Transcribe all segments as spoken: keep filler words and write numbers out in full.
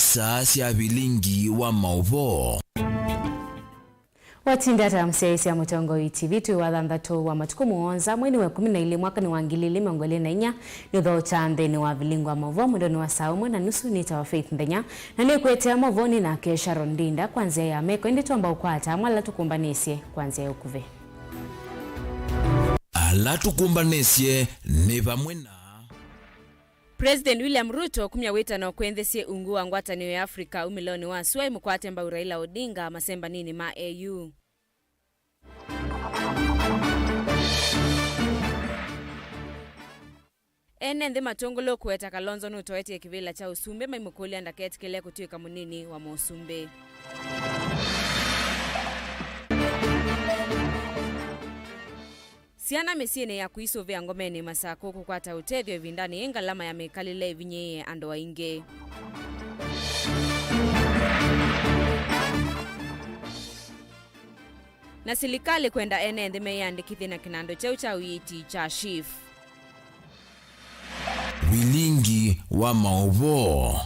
Saa sya vilingi wa maũvoo. Watinda ata, mũsyaĩĩsya Mũtongoi T V? Twĩ wa thanthatũ wa matukũ mũonza, mweinĩ wa ĩkũmi na ilĩ, mwakanĩ wa ngili ilĩ mĩongo ĩlĩ na inya, nĩ ũthaũkya nthĩnĩ wa vilingi wa maũvoo mwendonĩ wa saa ũmwe na nusu. Nĩtawa Faith Nthenya, na nĩkwĩtĩa maũvoonĩ nake Sharon Ndinda kwa nzĩa ya meko, ĩndĩ twamba ũkwata amwe ala tũkũmbanĩsye kwa nzĩa ya ũkuvĩ. Ala tũkũmbanĩsye nĩ vamwe na President William Ruto kumya wĩtano kwĩ nthĩ syĩ ungu wa ngwatanĩo ya Africa umĩlonĩ wa sua, ĩmũkwate mbau Raila Odinga masembanĩnĩ ma A U. Ene nthĩ matũngũlũ kũweta Kalonzo nũtoetye kĩvĩla kya ũsumbĩ, maimũkũlya ndaketĩkĩle kũtw'ĩka mũnini wa mũsumbĩ. Syana mĩsyĩnĩ ya kũisũvĩa ngomenĩ Masakũ kũkwata ũtethyo ĩvindanĩ yĩ ngalama ya mĩkalĩle ĩvinyĩĩe andũ aingĩ. Na silikalĩ kwenda ene nthĩ meyĩandĩkĩthye na kĩnandũ kyeũ kya ũiiti kya SHIF. Vilingi wa maũvoo.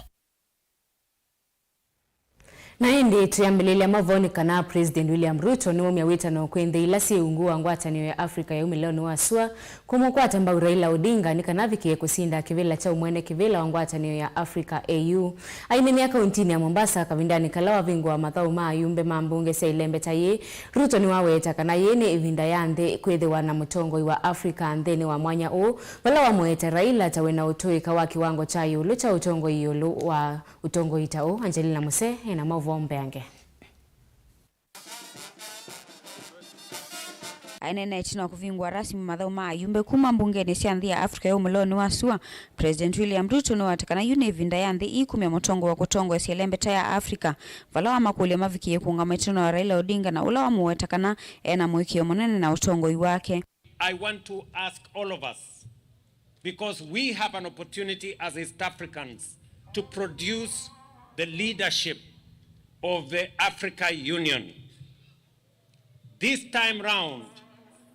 Na ĩndĩ twĩambĩlĩlya maũvoonĩ kana President William Ruto nĩwaumya wĩtano kwĩ nthĩ ila syĩ ungu wa ngwatanĩo ya Africa ya umĩlonĩ wa sua kũmũkwata mbau Raila Odinga nĩ kana avikĩe kũsinda kĩvĩla kya ũmwene kĩvĩla wa ngwatanĩo ya Africa A U. Aineenea kauntinĩ ya Mombasa kavindanĩ kala wavingũa mathaũ ma ayumbe ma mbunge sya ĩlembeta yĩĩ, Ruto nĩwaweta kana yĩĩ nĩ ĩvinda ya nthĩ kwĩthĩwa na mũtongoi wa Africa nthĩnĩ wa mwanya ũũ, vala wamũete Raila ta wĩna ũtũĩka wa kĩwango kya ĩũlũ kya ũtongoi ĩũlũ wa ũtongoi ta ũũ. Angelina Muse ena maũvoo mbeange. Aineena ĩtina wa kũvingũa rasmi mathaũ ma ayumbe kuma mbungenĩ sya nthĩ ya Africa ya umĩlonĩ wa sua, President William Ruto nĩwaweta kana yu nĩ ĩvinda ya nthĩ ii kumya mũtongoi wa kũtongoesya ĩlembeta ya Africa, vala wamakũlya mavikĩe kũũngama ĩtina wa Raila Odinga na ũla wamũweta kana ena mũĩkĩĩo mũnene na ũtongoi wake. I want to ask all of us, because we have an opportunity as East Africans to produce the leadership of the Africa Union. This time round,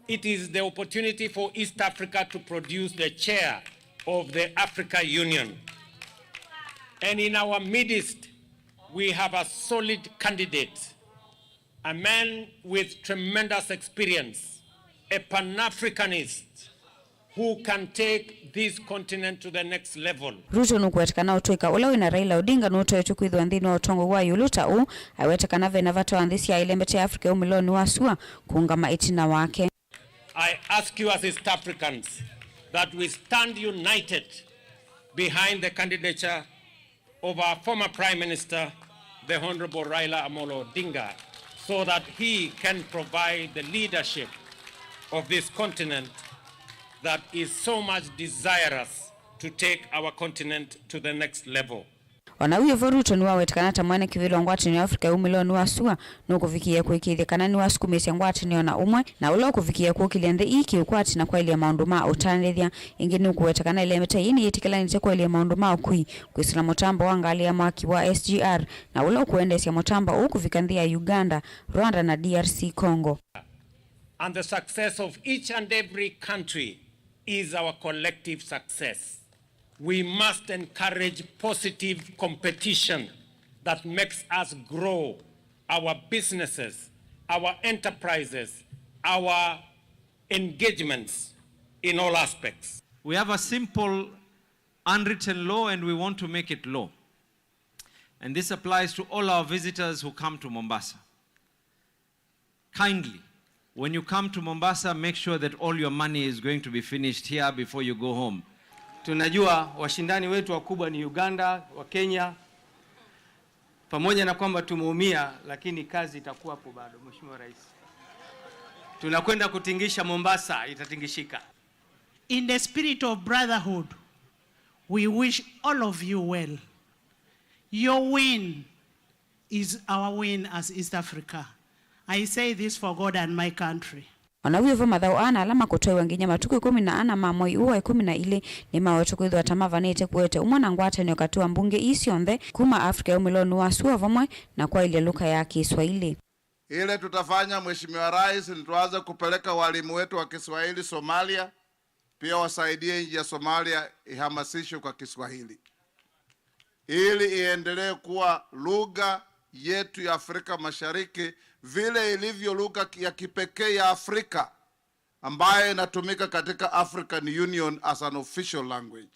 it is the opportunity for East Africa to produce the chair of the Africa Union. And in our midst, we have a solid candidate, a man with tremendous experience, a Pan-Africanist who can take this continent to the next level. Ruto nũkũweta kana ũtũĩka ũla wĩna Raila Odinga nũtoetwe kwĩthĩwa nthĩnĩ wa ũtongoi wa ĩũlũ ta ũũ, aiweta kana vena vata wa nthĩ sya ĩlembeta ya Africa ya umĩlonĩ wa sua kũũngama ĩtina wake. I ask you as East Africans that we stand united behind the candidature of our former Prime Minister, the Honorable Raila Amolo Odinga, so that he can provide the leadership of this continent that is so much desirous to take our continent to the next level. O na wĩ vo, Ruto nĩwaweta kana ta mwene kĩvĩla wa ngwatanĩo ya Africa ya umĩlonĩ wa sua, nũkũvikĩĩa kũĩkĩĩthya kana nĩwasukumĩĩsya ngwatanĩo na ũmwe, na ũla ũkũvikĩĩa kũkĩlya nthĩ ii kĩũkwati na kwaĩlya maũndũ ma ũtandĩthya. Ĩngĩ nũkũweta kana ĩlembeta yĩĩ nĩyĩtĩkĩlanĩte kwaĩlya maũndũ ma ũkui, kwĩsĩla mũtambo wa ngalĩ ya mwaki wa S G R, na ũla ũkũendeesya mũtambo ũũ kũvika nthĩ ya Uganda, Rwanda na D R C Congo. And the success of each and every country is our collective success. We must encourage positive competition that makes us grow our businesses, our enterprises, our engagements in all aspects. We have a simple unwritten law and we want to make it law. And this applies to all our visitors who come to Mombasa. Kindly, when you come to Mombasa, make sure that all your money is going to be finished here before you go home. Tunajua washindani wetu wakubwa ni Uganda, wa Kenya. Pamoja na kwamba tumeumia, lakini kazi itakuwa hapo bado, Mheshimiwa Rais. Tunakwenda kutingisha Mombasa, itatingishika. In the spirit of brotherhood, we wish all of you well. Your win is our win as East Africa. I say this for God and my country. O na wĩ vo, mathaũ ana ala makũtwaĩwa nginya matukũ ĩkũmi na ana ma mwei ũũ wa ĩkũmi na ilĩ nĩmawetwe kwĩthĩwa ta mavanĩte kũete ũmwe na ngwatanĩo katĩ wa mbunge ii syonthe kuma Africa ya umĩlonĩ wa sua vamwe na kwaĩlya lũka ya Kĩswaili. Ile tutafanya, Mheshimiwa Rais, ni tuanze kupeleka walimu wetu wa Kiswahili Somalia, pia wasaidie nchi ya Somalia ihamasishwe kwa Kiswahili. ili iendelee kuwa lugha yetu ya Afrika Mashariki vile ilivyo lugha ya kipekee ya Afrika ambayo inatumika katika African Union as an official language.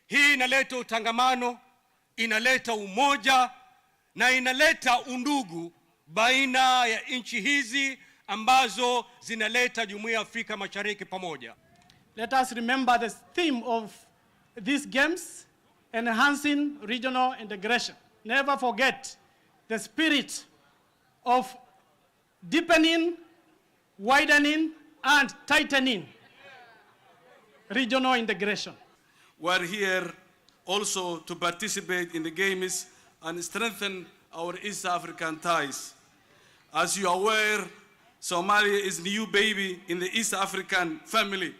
Hii inaleta utangamano, inaleta umoja na inaleta undugu baina ya nchi hizi ambazo zinaleta Jumuiya ya Afrika Mashariki pamoja. Let us remember the theme of these games, enhancing regional integration. Never forget the spirit of deepening, widening, and tightening regional integration. We're here also to participate in the games and strengthen our East African ties. As you are aware, Somalia is new baby in the East African family,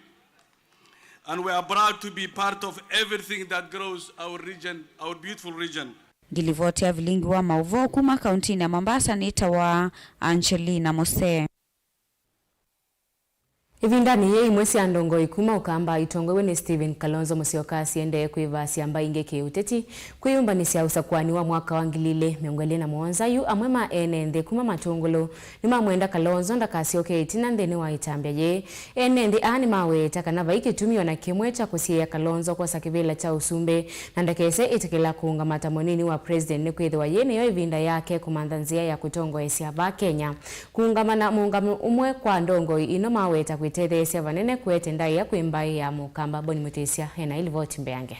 and we are proud to be part of everything that grows our region, our beautiful region. Ngilivoti ya vilingi wa mauvoo kuma kauntinĩ ya Mombasa nĩtawa Angelina Mose. Ĩvindanĩ yĩĩ, imwe sya ndongoi kuma Ũkamba itongoew'e nĩ Stephen Kalonzo Musyoka siendee kwĩvasya mbaĩ ingĩ kĩ-ũteti kwĩyũmbanĩsya ũsakũani wa mwaka wa ngili ilĩ mĩongo ĩlĩ na mũonza. Yu amwe ma ene nthĩ kuma Matũngũlũ nĩmamwenda Kalonzo ndakasyoke ĩtina nthĩnĩ wa ĩtambya yĩĩ. Ene nthĩ aa nĩmaweta kana vai kĩtumi o na kĩmwe kya kũsiĩĩa Kalonzo kwosa kĩvĩla kya ũsumbĩ na ndakese ĩtĩkĩla kũũngama ta mũnini wa president, nĩkwĩthĩwa yĩĩ nĩyo ĩvinda yake kũmantha nzĩa ya kũtongoesya vaa Kenya. Kũũngama na mũũngamo ũmwe kwa ndongoi ino maweta kwĩtetheesya vanene kũete ndaĩa kwĩ mbaĩ ya Mũkamba. Boni Mũtĩsya ena ĩlivoti mbeange.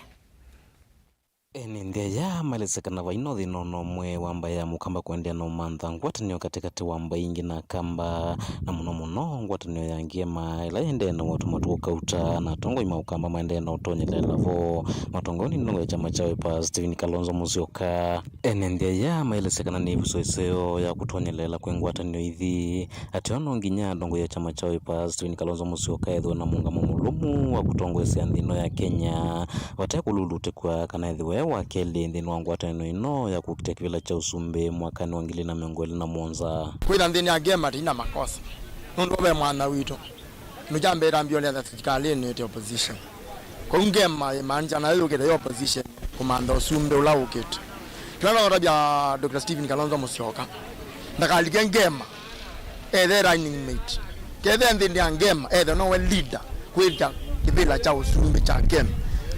Ene nthĩ aya maelesya kana vai no thĩna o na ũmwe wa mbaĩ ya Mũkamba kũendeea na ũmantha ngwatanĩo katĩkatĩ wa mbaĩ ingĩ na Akamba, na mũno mũno ngwatanĩo ya ngema ĩla ĩendee na ũatũ matũo kauta, na atongoi ma Ũkamba maendee na ũtonyelela vo. Matongoew'e nĩ ndongoi ya kyama kya Wiper, Stephen Kalonzo Musyoka. Ene nthĩ aya maelesya kana nĩ ĩvuso ĩseo ya kũtonyelela kwĩ ngwatanĩo ithi. Ateo no nginya ndongoi ya kyama kya Wiper, Stephen Kalonzo Musyoka, ethĩwe na mũũngamo mũlũmu wa kũtongoesya nthĩ ĩno ya Kenya vate kũlulutĩkw'a kana ethĩwe e wa kelĩ nthĩnĩ wa ngwatanĩo ĩno ya kũkita kĩvĩla kya ũsumbĩ mwakanĩ wa ngili na mĩongo ĩlĩ na mũonza. Kwĩtha nthĩnĩ ya ngema tĩina makosa, nũndũ ve mwana witũ. Kĩndũ kya mbee, ĩtambya ũlea thilikalĩnĩ ĩte opposition. Kwoou ngema yĩmaanisha nayo yũkĩte yĩ opposition kũmantha ũsumbĩ ũla ũkĩte. Kĩla no ũtavya Doctor Stephen Kalonzo Musyoka, ndakalike ngema, ethe running mate. Kethe nthĩnĩ ya ngema, ethe nowe leader kwĩta kĩvĩla kya ũsumbĩ kya Kenya.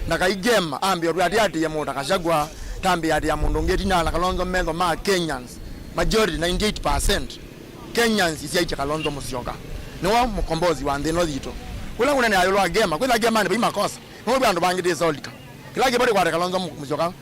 Ndakai ngema, ambĩe ũtwĩatĩatĩe mũndũ ta Gachagua, tambĩatĩa mũndũ ũngĩ ĩtina na Kalonzo metho ma Kenyans, majority ninety-eight percent. Kenyans isyaĩtye Kalonzo Musyoka. Nĩwe mũkombozi wa nthĩ ĩno yitũ. Kũla kũnene ya ĩũlũ wa ngema, kwĩtha ngemanĩ vai makosa. Nũndũ andũ mangĩ tĩsolika. Kĩla kĩvo nĩ kwate Kalonzo Mu-, Musyoka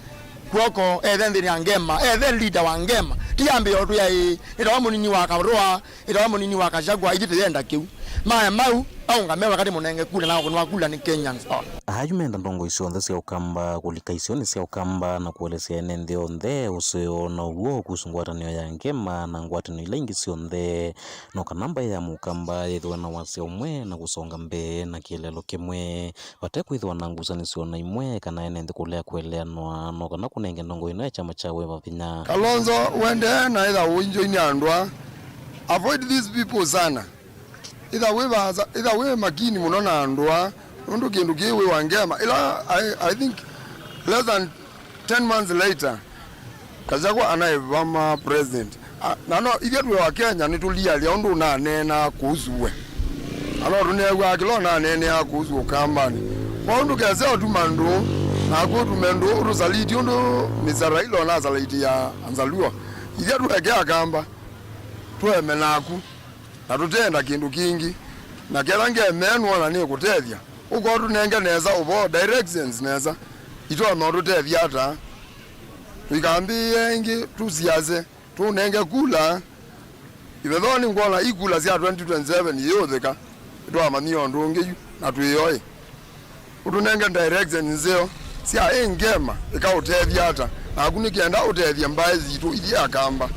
kw'oko, ethe nthĩnĩ ya ngema, ethe leader wa ngema. Ti ambĩe ũtwĩa ĩĩ, ĩtawa mũnini wa Karũa, ĩtawa mũnini wa Gachagua, ithyĩ tũyenda kĩu. Maĩ mau, aũngame wakati mũnenge kula na kũnwa kula nĩ Kenyans all. Ayu menda ndongoi syonthe sya Ũkamba kũlika isionĩ sya Ũkamba na kũelesya ene nthĩ onthe ũseo na ũw'o kuhusu ngwatanĩo ya ngema na ngwatanĩo ila ingĩ syonthe, no kana mbaĩ ya Mũkamba yĩthĩwe na wasya ũmwe na kũsonga mbee na kĩeleelo kĩmwe, vate kwĩthĩwa na ngusanĩsyo o na imwe kana ene nthĩ kũlea kũeleanwa, no kana kũnenge ndongoi ĩno ya kyama kya Wiper vinya. Kalonzo, wendee na ĩtha ũinjoini andũ aa. Avoid these people sana. Ĩtha wĩ vaasa, ĩtha wĩ makini mũno na andũ aa, nũndũ kĩndũ kĩĩ wĩ wa ngema. Ĩla, I, I think less than ten months later, Gachagua anaĩvama president. A, na no, ithyĩ twĩ wa Kenya nĩtũlialya ũndũ ũnaneenaa kũhusu we. Na no tũneew'aa kĩla ũnaneeneaa kũhusu Ũkambanĩ. Kwoou ndũkese ũtuma ndũũ, naku ũtume ndũũ ũtũsaliti ũndũ Mister Raila ũnasalaitĩa Anzalua. Ithyĩ tũeke Akamba, tũeme naku. Na tũteenda kĩndũ kĩngĩ. Na ketha ngemenwa na nĩkũtethya, ũkotũnenge nesa ũvoo, directions nesa, itonya ũtũtethya ata? Tũikambĩĩe ĩngĩ tũsiase, tũũnenge kula. Ivethoo nĩngwona i kula sya twenty twenty-seven iyũthĩka, nĩtwamanyie ũndũ ũngĩ yu, na twĩoĩ. Ũtũnenge direction nzeo sya ĩ ngema ĩkaũtethya ata, naku nĩ kenda ũtethye mbaĩ sitũ ithyĩ Akamba.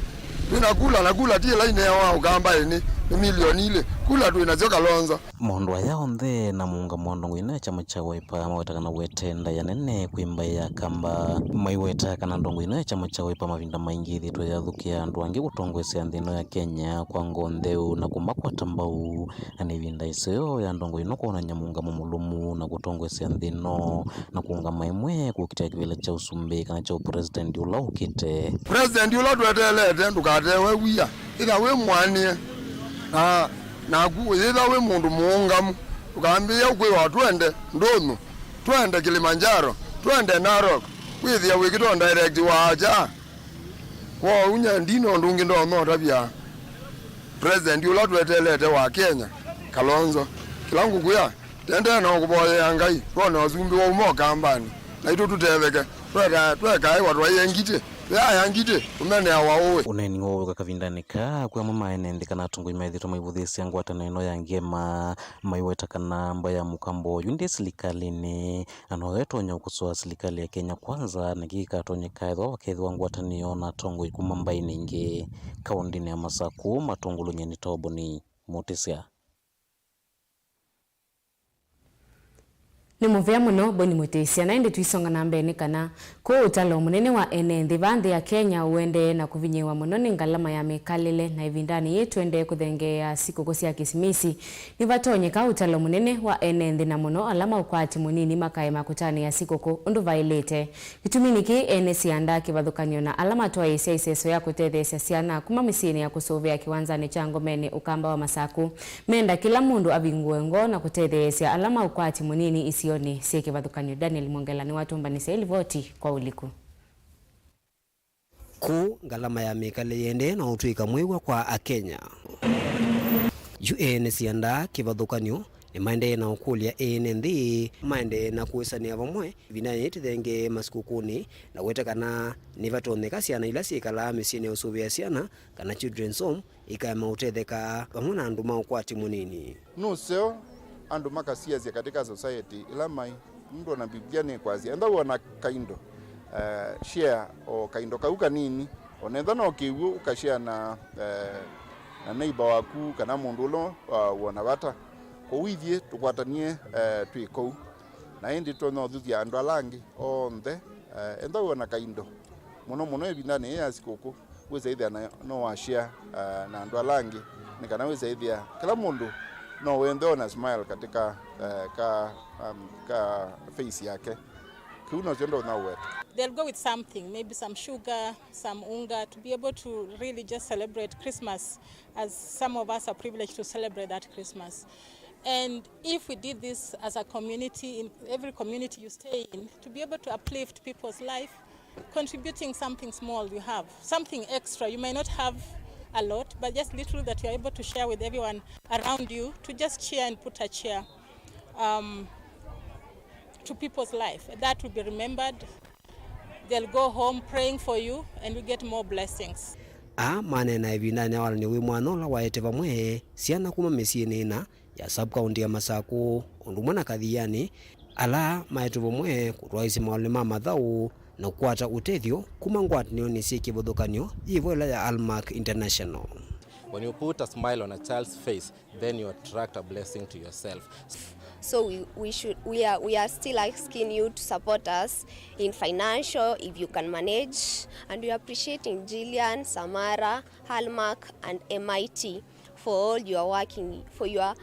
Twĩ na kula, na kula ti ĩla ineawa Ũkambanĩ, nĩ milioni ilĩ. Kula twĩ nasyo Kalonzo. Maũndũ aya onthe na mũũngamo wa ndongo ĩno ya kyama kya Wiper maweta kana wete ndaĩa nene kwĩ mbaĩ ya Kamba. Maiweta kana ndongo ĩno ya kyama kya Wiper mavinda maingĩ ĩthĩĩtwe yathũkĩa andũ angĩ kũtongoesya nthĩ ĩno ya Kenya kwa ngoo ntheu na kũmakwata mbau. Na nĩ ĩvinda ĩseo ya ndongo ĩno kwonany'a mũũngamo mũlũmu na kũtongoesya nthĩ ĩno na kũũngama ĩmwe kũkitĩa kĩvĩla kya ũsumbĩ kana kya ũpresident ũla ũkĩte. President ũla tweteelete ndũkatewe wia, ĩtha wĩ mũanĩe na naku ũyĩtha wĩ mũndũ mũũngamu. Ndũkambĩĩa ũkwĩwa twende Ndũnyũ, twende Kilimanjaro, twende Narok, wĩthĩa wĩkĩtwa direct wa kya. Kwoou nyie ndina ũndũ ũngĩ ndonya ũtavya president ũla tweteelete wa Kenya, Kalonzo. Kĩla ngũkwĩa, tendee na ũkũvoyea Ngai twone ũsumbĩ wa uma Ũkambanĩ, naitũ tũtetheke. Tweka-, twekaĩwa twaĩe ngitĩ, twĩaya ngitĩ, tũmenea wa ũĩ. Ũneeni woo wĩka kavindanĩ kaa kwĩ amwe ma ene nthĩ kana atongoi methĩĩtwe maivũthĩĩsya ngwatanĩo ĩno ya ngema, maiweta kana mbaĩ ya mũkambo oyu ndĩ silikalĩnĩ. Na no yo ĩtonya ũkosoa silikalĩ ya Kenya Kwanza, na kĩĩ kĩkatonyeka ethĩwa vakethĩwa ngwatanĩo na atongoi kuma mbaĩnĩ ingĩ kaũndĩnĩ ya Masakũ matongolw'e nĩ Toboni Mũtĩsya. Nĩ mũvea mũno Boni Mũtĩsya, na ĩndĩ tũisonga na mbee nĩ kana kũũ ũtalo mũnene wa ene nthĩ va nthĩ ya Kenya ũendee na kũvinyĩĩwa mũno nĩ ngalama ya mĩkalĩle, na ĩvindanĩ yĩĩ tũendee kũthengeea sikũkũ sya Kĩsimisi. Nĩvatonyeka ũtalo mũnene wa ene nthĩ na mũno ala ma ũkwati mũnini makaema kũtanĩa sikũkũ ũndũ vaĩlĩte. Kĩtuminĩ kĩĩ, ene sianda kĩvathũkany'o na ala matwaĩĩsya ĩseso ya kũtetheesya syana kuma mĩsyĩnĩ ya kũsũvĩa kĩwanzanĩ kya Ngomeni Ũkamba wa Masakũ menda kĩla mũndũ avingũe ngoo na kũtetheesya ala ma ũkwati mũnini isionĩ syĩ kĩvathũkany'o. Daniel Mwongela nĩwatũmbanĩsya ĩlivoti kwa ũliku. Kũũ, ngalama ya mĩkalĩle yĩendee na ũtw'ĩka mwĩw'a kwa Akenya. Yu ene sianda kĩvathũkany'o nĩmaendee na ũkũlya ene nthĩ maendee na kũĩsanĩa vamwe ĩvindanĩ yĩĩ tũthengee masikũkũnĩ, na kũweta kana nĩvatonyeka syana ila syĩkalaa mĩsyĩnĩ ya ũsũvĩa syana kana children's home ikaema ũtetheka vamwe na andũ ma ũkwati mũnini. Nũseo andũ makasiasya katika society ĩla maĩ. Nũndũ ona Biblia nĩkwasya, enda wona kaindo, eh, share o kaindo kau kanini, ona ethwa no kĩw'ũ ũkashare na, eh, na neighbor waku kana mũndũ ũla, uh, wona vata. Kwoou ithyĩ tũkwatanie, eh, twĩ kũu. Na ĩndĩ tũtonya ũthuthya andũ ala angĩ onthe, eh, enda wona kaindo, mũno mũno ĩvindanĩ yĩĩ ya sikũkũ. Wĩsa ĩthĩa na, no wa share, uh, na andũ ala angĩ, nĩ kana wĩsa ĩthĩa kĩla mũndũ no wende ona smile katika, uh, ka, um, ka face yake. Kĩu nokyo ndonya ũweta. They'll go with something, maybe some sugar, some unga, to be able to really just celebrate Christmas as some of us are privileged to celebrate that Christmas. And if we did this as a community, in every community you stay in, to be able to uplift people's life, contributing something small you have, something extra. You may not have a lot, but just little that you're able to share with everyone around you, to just cheer and put a cheer, um, to people's life. That will be remembered. They'll go home praying for you and you get more blessings. Aa maneena ĩvindanĩ ya walany'o wĩ mwanya ũla waete vamwe syana kuma mĩsyĩnĩ ĩna ya sub-county ya Masakũ, ũndũ ũmwe na Kathiani, ala maetwe vamwe kũtwaĩĩsya mawalany'o ma mathaũ na kũkwata ũtethyo kuma ngwatanĩonĩ syĩ kĩvathũkany'o yĩvo ĩla ya Almark International. When you put a smile on a child's face, then you attract a blessing to yourself. So we, we should we are we are still asking you to support us in financial if you can manage, and we are appreciating Jillian, Samara, Hallmark and M I T for all your working, for your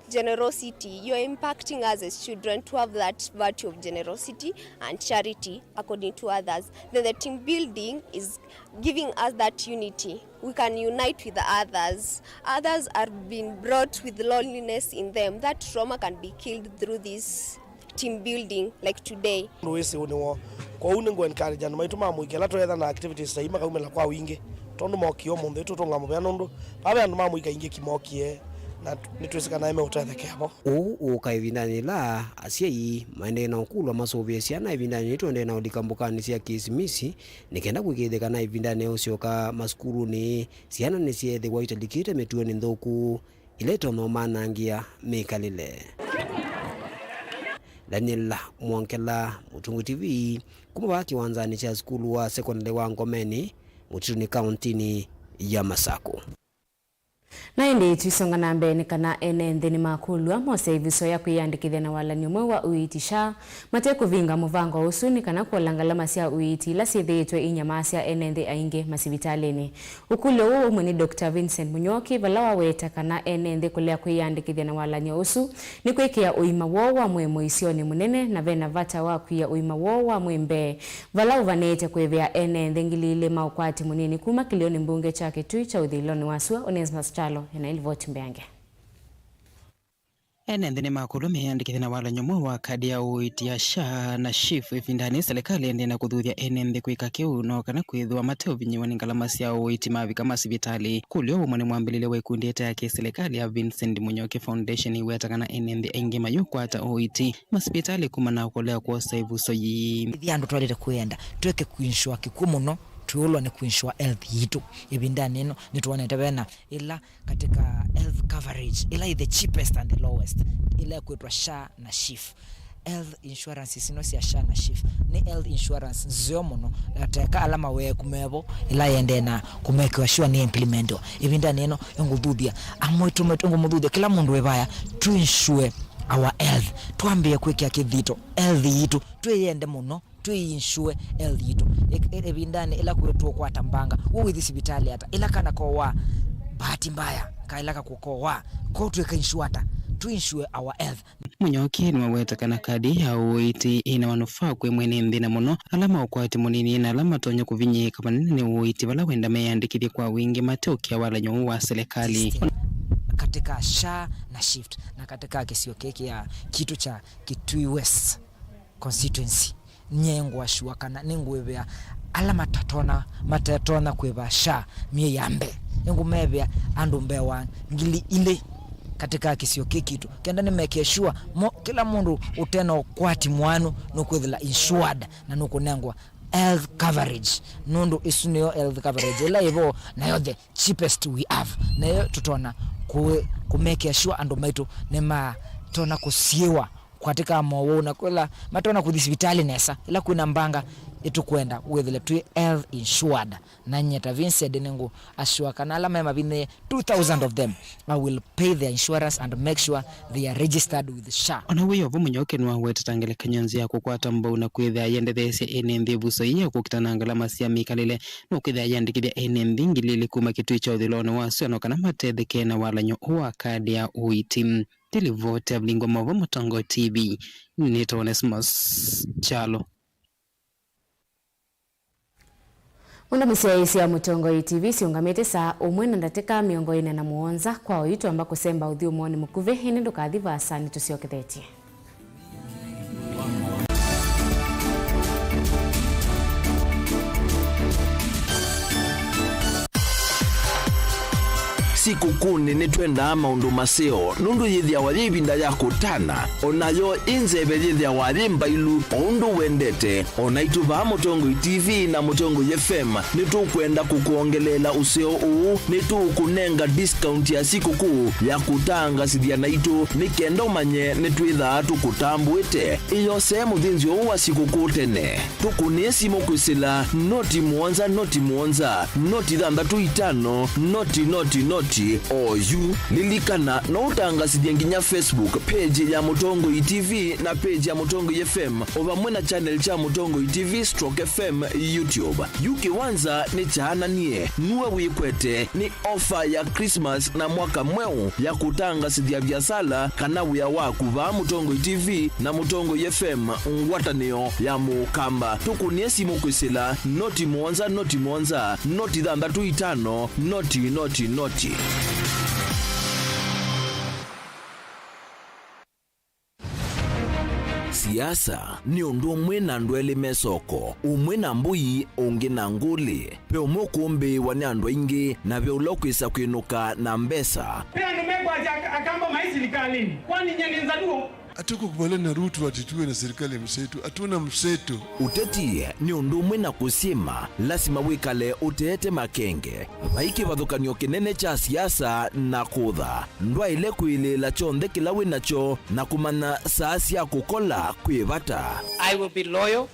generosity. You are impacting us as children to have that virtue of generosity and charity according to others. Then the team building is giving us that unity. We can unite with others. Others are being brought with loneliness in them. That trauma can be killed through this team building like today. Ũndũ wĩ sĩũnĩ woo. Kwoou nĩngũ encourage andũ maitũ ma mũika ĩla tweetha na activities ta ii makaumĩla kwa wingĩ, tondũ mokie ũmũnthĩ tũtũnga mũvea nũndũ vaa ve andũ ma mũika aingĩ ki mokie na nĩtwĩsĩ kana nĩmeũtethekea vo. Ũu ũũka ĩvindanĩ yĩla asyai maendee na ũkũlwa masũvĩe syana ĩvindanĩ yĩĩ tũendee na ũlika mbũkanĩ sya Kĩsimisi, nĩ kenda kũĩkĩĩthya kana ĩvindanĩ ya ũsyoka masukulunĩ, syana nĩsyeethĩwa italikĩte mĩtuonĩ nthũku ila itonya ũmanangĩa mĩkalĩle. Daniel Mwongela, Mũtũngũ T V, kuma vaa kĩwanzanĩ kya sukulu wa sekondalĩ wa Ngomeni, Mũtitũnĩ, kaũntĩnĩ ya Masakũ. Na ĩndĩ tũisonga na mbee, nĩ kana ene nthĩ nĩmakũlw'a mose ĩvuso ya kwĩyandĩkĩthya na walany'o mweũ wa ũiiti SHA, mate kũvinga mũvango ũsu, nĩ kana kũola ngalama sya ũiiti ila syĩthĩĩtwe inyamasya ene nthĩ aingĩ masivitalĩnĩ. Ũkũlyo ũũ ũmwe nĩ Doctor Vincent Mũnyoki, vala waweta kana ene nthĩ kũlea kwĩyandĩkĩthya na walany'o ũsu nĩ kwĩkĩa ũima woo wa mwĩĩ mũisyonĩ mũnene, na vena vata wa kwia ũima woo wa mwĩĩ mbee, vala ũvanĩĩte kũĩvĩa ene nthĩ ngili ilĩ ma ũkwati mũnini kuma kĩlĩonĩ mbunge kya Kĩtui kya ũthilonĩ wa sua. Onesmus Kyalo ena livoti mbeange. Ene nthĩ nĩmakũlw'a meyandĩkĩthye na walany'o mweũ wa kadi ya ũiiti ya SHA na SHIF ĩvindanĩ serikali ĩendee na kũthuthya ene nthĩ kwĩka kĩu, no kana kwĩthĩwa mateũvinyĩĩwa nĩ ngalama sya ũiiti mavika masivitalĩ. Kũlyo ũmwe nĩ mwambĩlĩlya wa ĩkundi ĩte ya kĩserikali ya Vincent Mũnyoki Foundation ĩweta kana ene nthĩ aingĩ mayũkwata ũiiti masivitalĩ kumana na kũlea kwosa ĩvuso yĩĩ. Ĩthĩa andũ twaĩlĩte kwĩenda twĩke kwĩnsũa kĩkw'ũ mũno, twĩũlwa nĩ kwĩnsũa health yitũ. Ĩvindanĩ ĩno nĩtwonete vena ĩla katika health coverage ĩla ĩ the cheapest and the lowest, ĩla ĩkwĩtwa SHA na SHIF. Health insurances ino sya SHA na SHIF nĩ health insurance nzeo mũno, na teka ala maweeku mevo ĩla yendee na kũmekĩwa sure nĩ implementwa. Ĩvindanĩ ĩno ĩngũthuthya amwe tũmwe, ĩngũmũthuthya kĩla mũndũ wĩ vaya, tũ insure our health, twambĩe kwĩkĩa kĩthito health yitũ, twĩyende mũno, twĩ insure health yitũ. Ĩ-, ĩ-, ĩvindanĩ ĩla kwĩ tũkwata mbanga, we wĩthi sivitalĩ ata? Ĩla kana kowa, bahati mbaya, kaĩla kakukowa, ko twĩka insure ata? Tũ insure our health. Mũnyoki nĩwaweta kana kadi ya ũiiti ĩna manufaa kwĩ mwene nthĩ, na mũno ala ma ũkwati mũnini na ala matonya kũvinyĩĩka vanene nĩ ũiiti vala wenda meyandĩkĩthye kwa wingĩ mateũkĩa walany'o ũũ wa serikali. Katika SHA na SHIF na katika kĩsio kĩkĩ ya kitu cha Kitui West constituency, nyie ngũasua kana nĩngũĩvĩa ala matatona, matetonya kũĩva SHA myei ya mbee. Nĩngũmevĩa andũ mbee wa ngili ilĩ katika kĩsio kĩĩ kitũ, kenda nĩmekĩe sure mo, kĩla mũndũ ũte na ũkwati mwanu nũkwĩthĩla insured na nũkũnengwa health coverage, nũndũ ĩsu nĩyo health coverage ĩla ĩvo, nayo the cheapest we have, nayo tũtona kũ-, kũmekĩa sure andũ maitũ nĩmatona kũsiĩwa katika mowau, na kwĩla matona kũthi sivitalĩ nesa, ĩla kwĩna mbanga, ĩtũkwenda wĩthĩle twĩ health insured. Na nyie ta Vincent nĩngũ assure kana ala me mavinyĩĩe, two thousand of them, I will pay their insurance and make sure they are registered with SHA. Ona wĩ o vo, Mũnyoki nĩwawetete ngelekany'o nzeo ya kũkwata mbau na kwĩthĩa yendetheesya ene nthĩ ĩvuso yĩĩ ya kũkita na ngalama sya mĩkalĩle, no kwĩthĩa yandĩkĩthya ene nthĩ ngili ilĩ kuma Kĩtui kya ũthilonĩ wa sua no kana matetheke na walany'o ũũ wa kadi ya ũiiti. Nĩ livoti ya Vilingwa Mova, Mũtongo T V, nĩtawa Onesmus Kyalo. Mũndũ mũsyaĩĩsya Mũtongoi T V syũngamĩte saa ũmwe na ndatĩka mĩongo ĩna na mũonza. Kwa oyu twamba kũsemba ũthyũmũonĩ mũkuvĩ, ĩndĩ ndũkathi vaasa, nĩtũsyokethetye. Sikũkũnĩ nĩtwendaa maũndũ maseo, nũndũ yĩthĩawa yĩ ĩvinda ya kũtana. O nayo ĩ nzeve yĩthĩawa yĩ mbailu o ũndũ wendete. O naitũ vaa Mũtongoi T V na Mũtongoi F M nĩtũkwenda kũkwongeleela ũseo ũũ. Nĩtũũkũnenga discount ya sikũkũ ya kũtangasĩthya naitũ, nĩ kenda ũmanye nĩtwĩthaa tũkũtambũĩte. Ĩyosee mũthĩnzĩo ũũ wa sikũkũ tene. Tũkũnĩe simũ kwĩsĩla noti mũonza noti mũonza noti thanthatũ itano noti noti noti oyu. Lilikana, no ũtangasĩthye nginya Facebook page ya Mũtongoi T V na page ya Mũtongoi F M, o vamwe na channel kya Mũtongoi T V stroke F M YouTube. Yu kĩwanza nĩ kyaananie, nue wĩkwete nĩ ofa ya Christmas na mwaka mweũ ya kũtangasĩthya viasala kana wĩa waku vaa Mũtongoi T V na Mũtongoi F M, ngwatanĩo ya Mũkamba. Tũkũnĩe simũ kwĩsĩla noti mũonza noti mũonza noti thanthatũ itano noti noti noti. Siasa nĩ ũndũ ũmwe na andũ elĩ me soko, ũmwe na mbũi, ũngĩ na ngũlĩ. Ve ũmwe ũkũmbĩĩwa nĩ andũ aingĩ, na ve ũla ũkwĩsa kwĩnũka na mbesa. Ve andũ mekwasya ak-, Akamba maĩ silikalĩnĩ, kwani nyie nĩ Nzaluo? Hatukukubaliana na Ruto ati tuwe na serikali ya mseto. Hatuna mseto. Ũteti nĩ ũndũ ũmwe na kũsyĩma, lasima wĩkale ũteete makenge. Vai kĩvathũkany'o kĩnene kya siasa na kũtha. Ndwaĩle kwĩlĩĩla kyonthe kĩla wĩ nakyo na kũmanya saa sya kũkola kwĩ vata. I will be loyal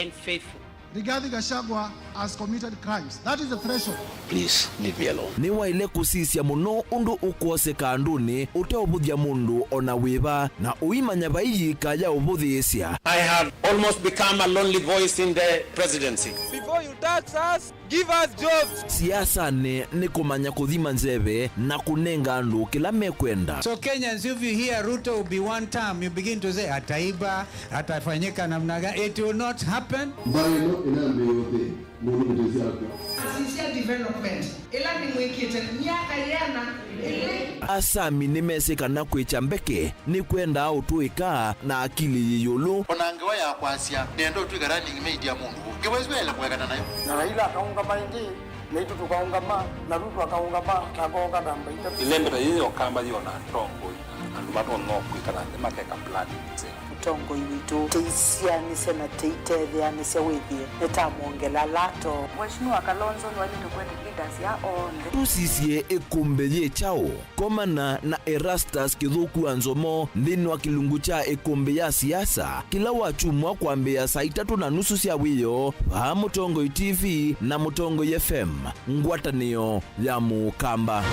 and faithful. Rigathi Gachagua has committed crimes. That is the threshold. Please leave me alone. Nĩwaĩle kũsisya mũno ũndũ ũkwoseka andũnĩ ũteũvũthya mũndũ o na wĩva, na ũimanya vai yĩka ya ũvũthĩĩsya. I have almost become a lonely voice in the presidency. Before you tax us, give us jobs. Siasanĩ nĩ kũmanya kũthima nzeve na kũnenga andũ kĩla mekwenda. So Kenyans, if you hear Ruto will be one term, you begin to say, "Ataiba, atafanyika namna gani?" It will not happen. Mbaĩ ĩno ĩnambĩĩe ũthĩ mũndũ mĩtĩ syakwa. Asisya development ĩla nĩmwĩkĩte myaka yĩana ĩlĩ. Asami nĩmesĩ kana kwĩkya mbeke nĩkwendaa ũtũĩka na akili yĩ ĩũlũ. O na ngewa ya kwasya, nĩenda ũtw'ĩka running mate ya mũndũ ũngĩ, wĩsĩ waĩle kũekana nayo. Na Raila akaũngama ĩngĩ, naitũ tũkaũngama, na Ruto akaũngama, na akooka namba itatũ. Ĩlembe ta yĩĩ ya Ũkamba yĩona atongoi, andũ matonya kwĩkala nthĩ makeka planning nzeo. Mũtongoi witũ, tũisianĩsya na tũitetheanĩsya wĩthĩe nĩtamwongela lato. Mheshimiwa Kalonzo nĩwaĩlĩte kũete leaders ya onthe. Tũsisye ĩkũmbĩ yĩ kyaũ? Komana na Erastus Kĩthũku wa Nzomo nthĩnĩ wa kĩlungu kya ĩkũmbĩ ya siasa kĩla wakyumwa kwambĩĩa saa itatũ na nusu sya wĩoo vaa Mũtongoi T V na Mũtongoi F M, ngwatanĩo ya Mũkamba.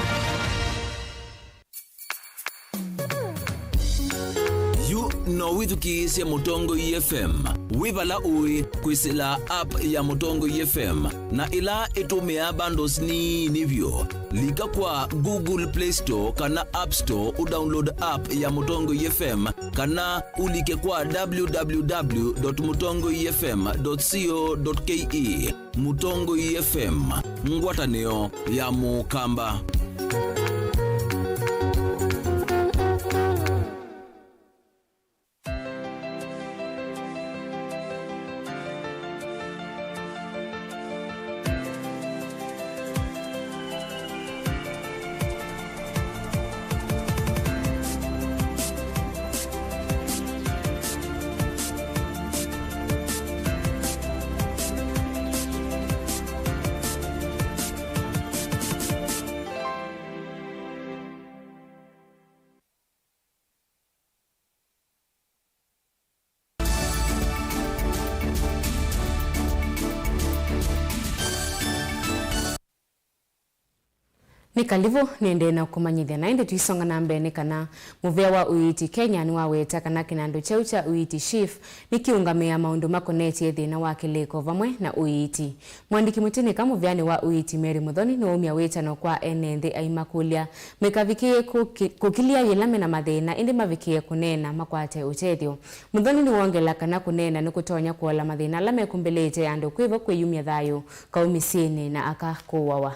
Yu no wĩthukĩĩsye Mũtongoi F M wĩ vala ũĩ kwĩsĩla app ya Mũtongoi F M, na ĩla ĩtũmĩaa bundles nini vyũ. Lika kwa Google Play Store kana App Store ũdownload app ya Mũtongoi F M, kana ũlike kwa w w w dot mũtongoi f m dot co dot k e. Mũtongoi F M, ngwatanĩo ya Mũkamba. Nĩ kalivũ, nĩendee na kũmanyĩthya. Na ĩndĩ tũisonga na mbee nĩ kana mũvĩa wa ũiiti Kenya nĩwaweta kana kĩnandũ kyaũ kya ũiiti SHIF nĩkĩũngamĩaa maũndũ makonetye thĩna wa kĩlĩko vamwe na ũiiti. Mũandĩki mũtĩnĩka mũvĩanĩ wa ũiiti Mary Muthoni nũũmya wĩtano kwa ene nthĩ aimakũlya maikavikĩĩe kũki-, kũkilya yĩla mena mathĩna, ĩndĩ mavikĩĩe kũneena makwate ũtethyo. Muthoni nĩwongela kana kũneena nĩkũtonya kũola mathĩna ala mekũmbĩlĩte andũ kwĩvo kwĩyumya thayũ kaũ mĩsyĩnĩ na aka kũũawa.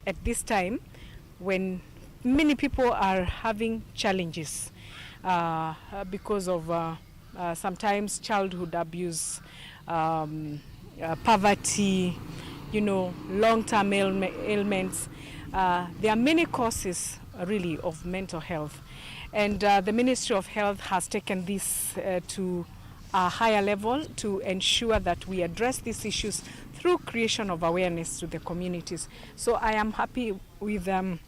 At this time, when many people are having challenges, uh, because of, uh, uh, sometimes childhood abuse, um, uh, poverty, you know, long-term ailme-, ailments, uh, there are many causes, uh, really, of mental health. And, uh, the Ministry of Health has taken this, uh, to a higher level to ensure that we address these issues through creation of awareness to the communities. So I am happy with, um,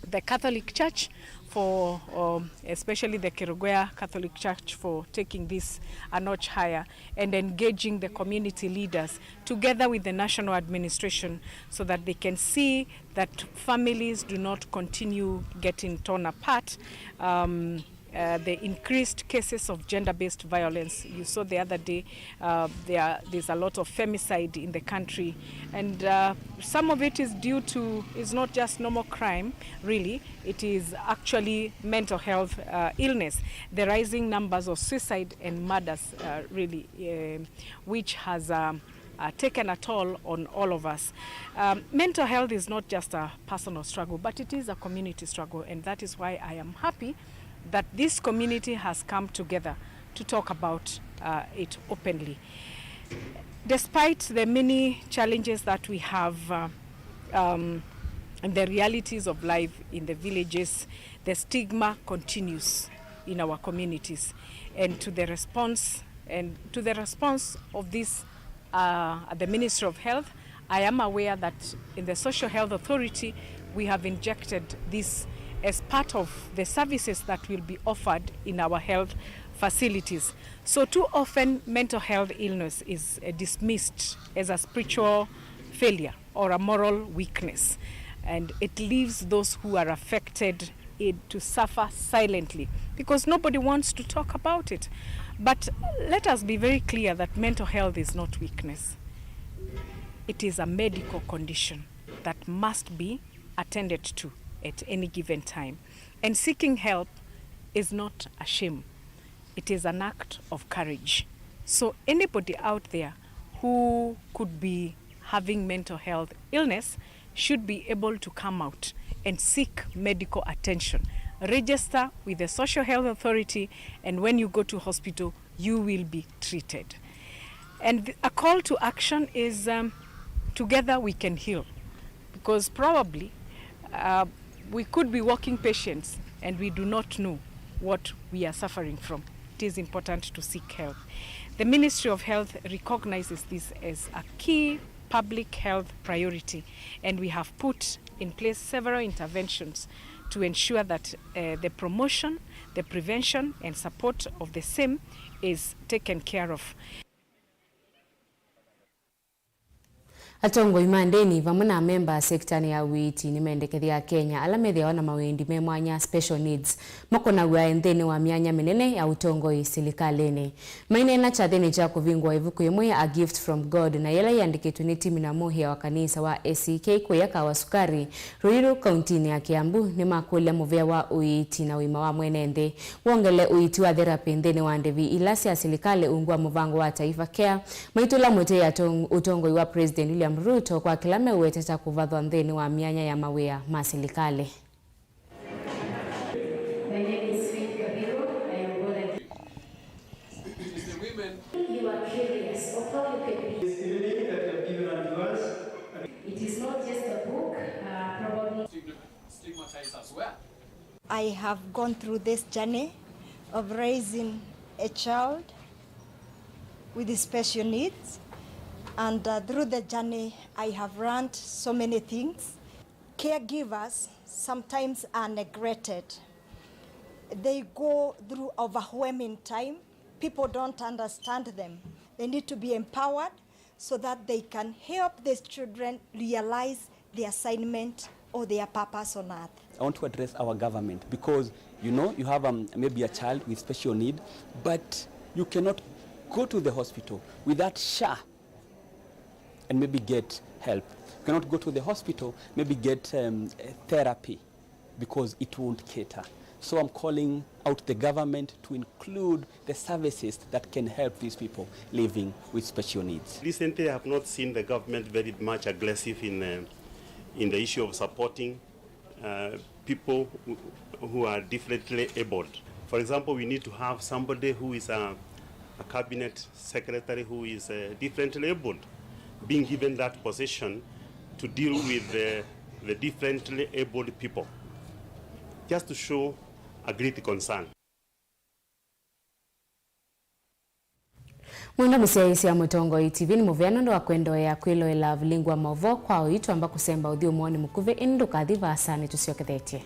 the Catholic Church for, um, especially the Kerugoya Catholic Church, for taking this a notch higher and engaging the community leaders together with the national administration so that they can see that families do not continue getting torn apart. Um, uh, the increased cases of gender-based violence. You saw the other day, uh, there, there's a lot of femicide in the country. And, uh, some of it is due to, is not just normal crime, really. It is actually mental health, uh, illness. The rising numbers of suicide and murders, uh, really, uh, which has, um, uh, taken a toll on all of us. Um, mental health is not just a personal struggle, but it is a community struggle, and that is why I am happy that this community has come together to talk about, uh, it openly. Despite the many challenges that we have, uh, um, and the realities of life in the villages, the stigma continues in our communities. And to the response, and to the response of this, uh, at the Ministry of Health, I am aware that in the Social Health Authority, we have injected this as part of the services that will be offered in our health facilities. So too often, mental health illness is, uh, dismissed as a spiritual failure or a moral weakness, and it leaves those who are affected it to suffer silently because nobody wants to talk about it. But let us be very clear that mental health is not weakness. It is a medical condition that must be attended to at any given time. And seeking help is not a shame. It is an act of courage. So anybody out there who could be having mental health illness should be able to come out and seek medical attention. Register with the Social Health Authority, and when you go to hospital, you will be treated. And a call to action is, um, together we can heal, because probably, uh, we could be walking patients and we do not know what we are suffering from. It is important to seek help. The Ministry of Health recognizes this as a key public health priority, and we have put in place several interventions to ensure that, uh, the promotion, the prevention, and support of the same is taken care of. Atongoi ma ndĩni vamwe na amemba sektanĩ ya ũiiti nĩmendekethya Akenya ala methĩawa na mawendi me mwanya, special needs, makonaw'a nthĩnĩ wa myanya mĩnene ya ũtongoi silikalĩnĩ. Maineena kyathĩnĩ kya kũvingũa ĩvuku yĩmwe ya A Gift From God na yĩla yĩandĩkĩtwe nĩ Timina Muhia wa kanisa wa A C K kũya Kawasukari, Ruiru, kauntinĩ ya Kiambu, nĩmakũlya mũvĩa wa ũiiti na ũima wa mwene nthĩ wongele ũiiti wa therapy nthĩnĩ wa ndĩvi ila sya silikalĩ ungu wa mũvango wa Taifa Care, maitũla mũtĩ atong-, ũtongoi wa President William Ruto kwa kĩla meũweta ta kũvathwa nthĩnĩ wa myanya ya mawĩa ma silikalĩ. My name is Faith Kabiro. I am born again. It is the women. You are curious of how you can be. It is not just a book, uh, probably. Stigmatized as well. I have gone through this journey of raising a child with special needs, and, uh, through the journey, I have learned so many things. Caregivers sometimes are neglected. They go through overwhelming time. People don't understand them. They need to be empowered so that they can help these children realize the assignment or their purpose on earth. I want to address our government because, you know, you have, um, maybe a child with special need, but you cannot go to the hospital without SHA and maybe get help. You cannot go to the hospital, maybe get, um, therapy because it won't cater. So I'm calling out the government to include the services that can help these people living with special needs. Recently, I have not seen the government very much aggressive in, uh, in the issue of supporting, uh, people who, who are differently abled. For example, we need to have somebody who is a, a cabinet secretary who is, uh, differently abled being given that position to deal with the, the differently abled people, just to show a great concern. Mwenda mũsyaĩĩsya Mũtongoi T V nĩ mũvea nũndũ wa kwendeea kwĩloela vilingi wa maũvoo kwa ũiiti. Twamba kũsemba ũthyũmũonĩ mũkuvĩ, ĩndĩ ndũkathi vaasa, nĩtũsyokethetye.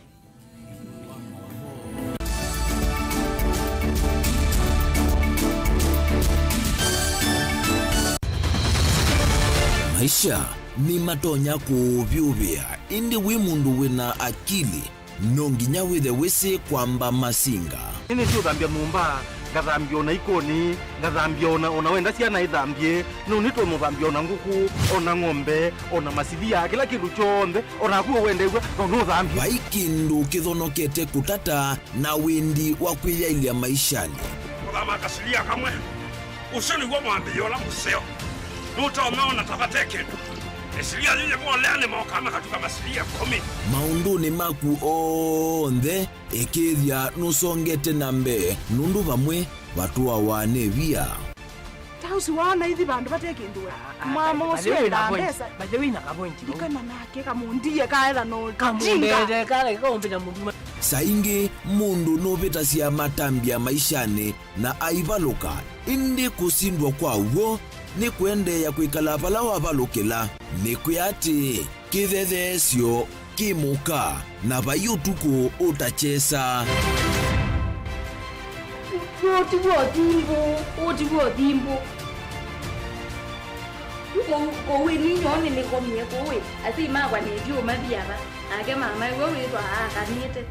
Maisha nĩmatonya kũũvyũvĩa, ĩndĩ wĩ mũndũ wĩ na akili, no nginya wĩthe wĩsĩ kwamba masinga. Nĩnĩsĩ ũthambya nyũmba, ngathambya ona ikoni, ngathambya ona, ona wenda syana ithambye, no nĩtũmũthambya ona ngũkũ, ona ng'ombe, ona masilia, kĩla kĩndũ kyonthe, o naku ũwendew'a, no nũthambye. Vai kĩndũ kĩthonokete kũtata na wendi wa kwĩyaĩlya maishanĩ. Kũthama kasilia kamwe, ũsu nĩw'o mwambĩĩo ũla mũseo. Nũtonya ona ta vate kĩndũ. Ĩsilia yĩyĩvolea nĩmokaa makatuka masilia ĩkũmi. Maũndũnĩ maku onthe, ĩkĩĩthya nũsongete na mbee, nũndũ vamwe vatũawa nĩ via. Ta ũsu waana ithi vandũ vate kĩndũ we. Mama ũsu enda mbesa. By the way, na kavointi. Ikana nake kamundie kaetha no kamundie kale kaumbe na mũndũ. Saa ingĩ mũndũ nũvĩtasya matambya maishanĩ na aivalũka, ĩndĩ kũsindwa kwa w'o nĩ kũendeea kwĩkala vala wavalũkĩla. Nĩkwĩa atĩĩ, kĩthetheesyo kĩ mũka, na vai ũtukũ ũtakyesa. Ũũ ti w'o thimbũ, ũũ ti w'o thimbũ. Kũu, kũu ĩ ninyoo nĩnĩkomie kũu ĩ, asyai makwa nĩthyũũmathia va, nake mama ĩw'o wĩthwa aakanĩte.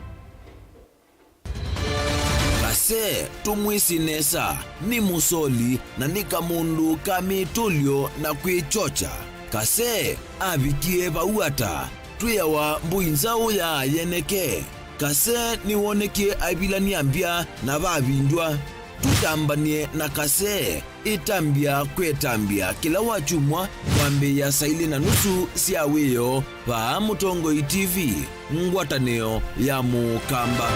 Kase, tũmwĩsĩ nesa, nĩ mũsoli na nĩ kamũndũ ka mĩtũlyo na kwĩkyokya. Kase avikie vau ata? Twĩawa mbũi nzaũ ya ayeneke. Kase nĩwonekie aivilany'a mbya na vavindw'a. Tũtambany'e na Kase ĩtambya kwetambya kĩla wakyumwa kwambĩĩa saa ilĩ na nusu sya wĩoo vaa Mũtongoi T V, ngwatanĩo ya Mũkamba.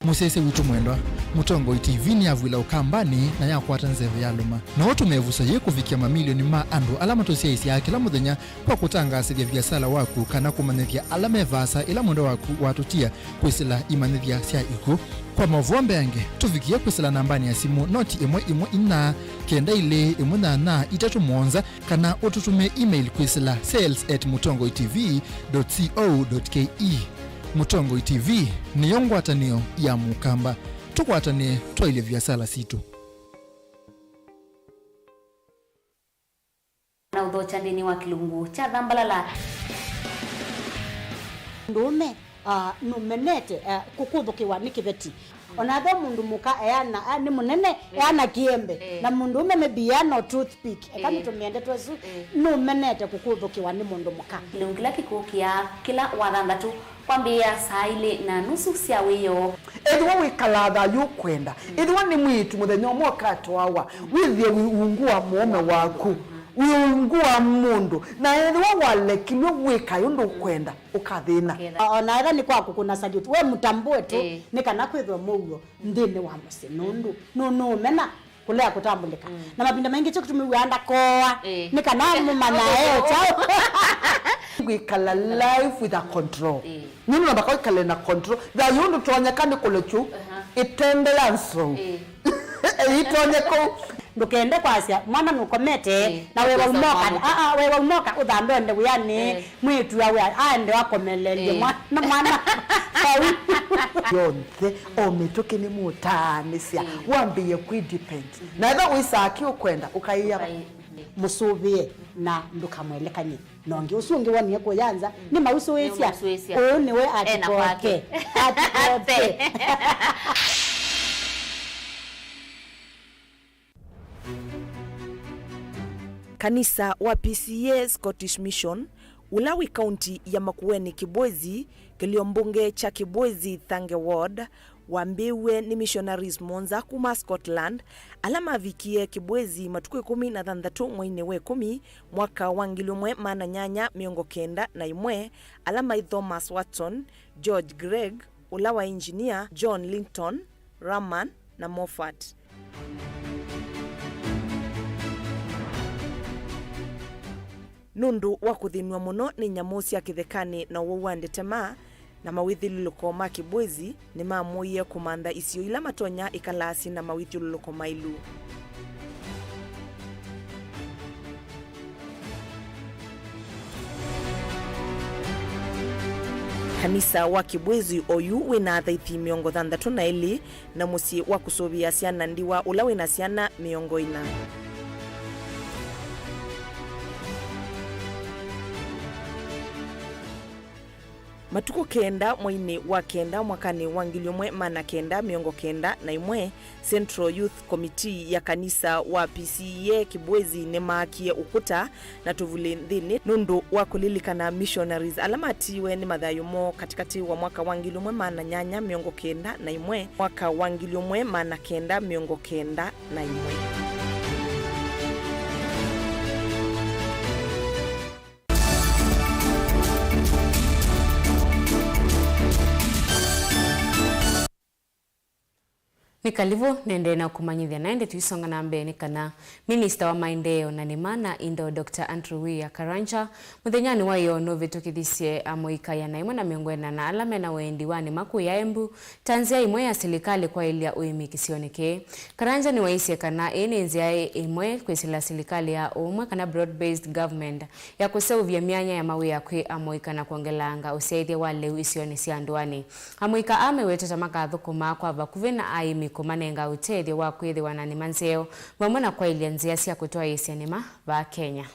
Mũsyaĩĩsya witũ mwendwa, Mũtongoi T V nĩyavw'ĩla ũkambanĩ na yakwata nzeve yalũma. No ũtũme ĩvuso yĩĩ kũvikĩa mamilioni ma andũ ala matũsyaĩĩsyaa kĩla mũthenya kwa kũtangaasĩthya viasala waku kana kũmanyĩthya ala me vaasa ĩla mwendwa waku watũtia kwĩsĩla imanyĩthya sya ikw'ũ. Kwa maũvoo mbeange, tũvikĩe kwĩsĩla nambanĩ ya simũ noti ĩmwe ĩmwe inya, kenda ilĩ ĩmwe nyanya itatũ mũonza, kana ũtũtũmĩe email kwĩsĩla sales at mũtongoi T V dot co dot K E. Mũtongoi T V nĩyo ngwatanĩo ya Mũkamba. Tũkwatanĩe twaĩlye viasala sitũ. Na ũthokya nthĩnĩ wa kĩlungu kya thambalala. Mũndũũme, ah, nũmenete, ah, kũkũthũkĩwa nĩ kĩveti. O na ethĩwa mũndũ mũka eana, ah, nĩ mũnene, eh, eana kĩembe. Eh. Na mũndũũme maybe eana o toothpick. Eka, eh, nĩtũmĩe ndeto ĩsu. Eh. Nũmenete kũkũthũkĩwa nĩ mũndũ mũka. Kĩlungu kĩla kĩkũkĩa kĩla wathanthatũ. Kwambĩĩa saa ilĩ na nusu sya wĩoo. Ethĩwa wĩkalaa thayũ ũkwenda, ethĩwa nĩ mwĩĩtu mũthenya ũmwe ũkatwawa, wĩthĩe wĩ ungu wa mũũme waku, wĩ ungu wa mũndũ, na ethĩwa walekilw'e wĩkae ũndũ ũkwenda, ũkathĩna. Ũketha. O na ethĩwa nĩ kwa kũkũna salute, we mũtambũe tu, ĩĩ, nĩ kana kwĩthwe mũuo nthĩnĩ wa mũsyĩ, nũndũ nũ-, nũũmena kũlea kũtambũlĩka. Mm. Na mavinda maingĩ kyo kĩtumi wĩaa ndakoa, ĩĩ, nĩ kana mũmanya e kyaũ. Kwĩkala life with a control. Ĩĩ. Nũndũ nambaka wĩkale na control. Thayũ ndũtonyeka nĩ kũlekyu, aha, ĩtende ya nzou. Ĩĩ. Ĩitonye kũu. Ndũkende kwasya mwana nũkomete, ĩĩ, na wewa ũmũka, aa, wewa ũmũka ũthambe ende wĩanĩ. Ĩĩ. Mwĩĩtu awe aende akomelelye, ĩĩ, mwana, mwana vau. Yonthe, o mĩtũkĩ nĩmũtaanĩsya, ĩĩ, wambĩĩe kwĩ depend. Mhm. Na ethĩwa wĩsaa kĩ ũkwenda, ũkaĩa. Ũkaĩ-, ĩĩ, mũsũvĩe na ndũkamwelekany'e na ũngĩ. Ũsu ũngĩ wonie kũya nza, mm, nĩmausũĩsya. Nĩmausũĩsya. Ũũ nĩwe ena kwake. Atikoke. Atikoke. Kanisa wa P C E A Scottish Mission, ũla wĩ kaunti ya Makueni Kibwezi, kĩlio mbunge kya Kibwezi Thange Ward, wambĩĩw'e nĩ missionaries mũonza kuma Scotland, ala mavikie Kibwezi matukũ ĩkũmi na thanthatũ mweinĩ wa ĩkũmi, mwaka wa ngili ũmwe maana nyanya mĩongo kenda na ĩmwe, ala maĩ Thomas Watson, George Gregg, ũla wa engineer, John Linton, Rahman, na Moffat. Nũndũ wa kũthĩnw'a mũno nĩ nyamũ sya kĩthekanĩ na ũwau wa ndetema na mawĩthyũlũlũko ma Kibwezi, nĩmamũie kũmantha isio ila matonya ĩkalaa syĩ na mawĩthyũlũlũko maĩlu. Kanisa wa Kibwezi oyu wĩna athaithi mĩongo thanthatũ na elĩ na mũsyĩ wa kũsũvĩa syana ndiwa ũla wĩna syana mĩongo ĩna. Matukũ kenda mweinĩ wa kenda mwakanĩ wa ngili ũmwe maana kenda mĩongo kenda na ĩmwe, Central Youth Committee ya kanisa wa P C E A Kibwezi nĩmaakie ũkũta na tũvulĩ nthĩnĩ nũndũ wa kũlilikana missionaries ala matiiwe nĩ mathayũ moo katĩkatĩ wa mwaka wa ngili ũmwe maana nyanya mĩongo kenda na ĩmwe, mwaka wa ngili ũmwe maana kenda mĩongo kenda na ĩmwe. Kalivu nendee na kũmanyĩthya, na ĩndĩ tũisonga na mbee nĩ kana Minista wa Maendeeo na Nĩma na Indo, Doctor Andrew Wia Karanja, mũthenyanĩ wa ĩyoo nũvĩtũkĩthisye amũika ĩana ĩmwe na mĩongo ĩna na ala mena wendi wa nĩma kũya Embu ta nzĩa ĩmwe ya silikalĩ kwaĩlya ũĩmi kĩsionĩ kĩĩ. Karanja nĩwaisye kana ĩĩ nĩ nzĩa ĩmwe kwĩsĩla silikalĩ ya ũũmwe kana broad-based government ya kũseũvya myanya ya mawĩa kwĩ amũika na kwongelanga ũsyaĩthya wa lĩu isionĩ sya ndũanĩ. Amũika aa mewetete makathũkũma kwa vakuvĩ na aĩmi kũmanenga ũtethyo wa kwĩthĩwa na nĩma nzeo, vamwe na kwaĩlya nzĩa sya kũtwaĩĩsya nĩma vaa Kenya.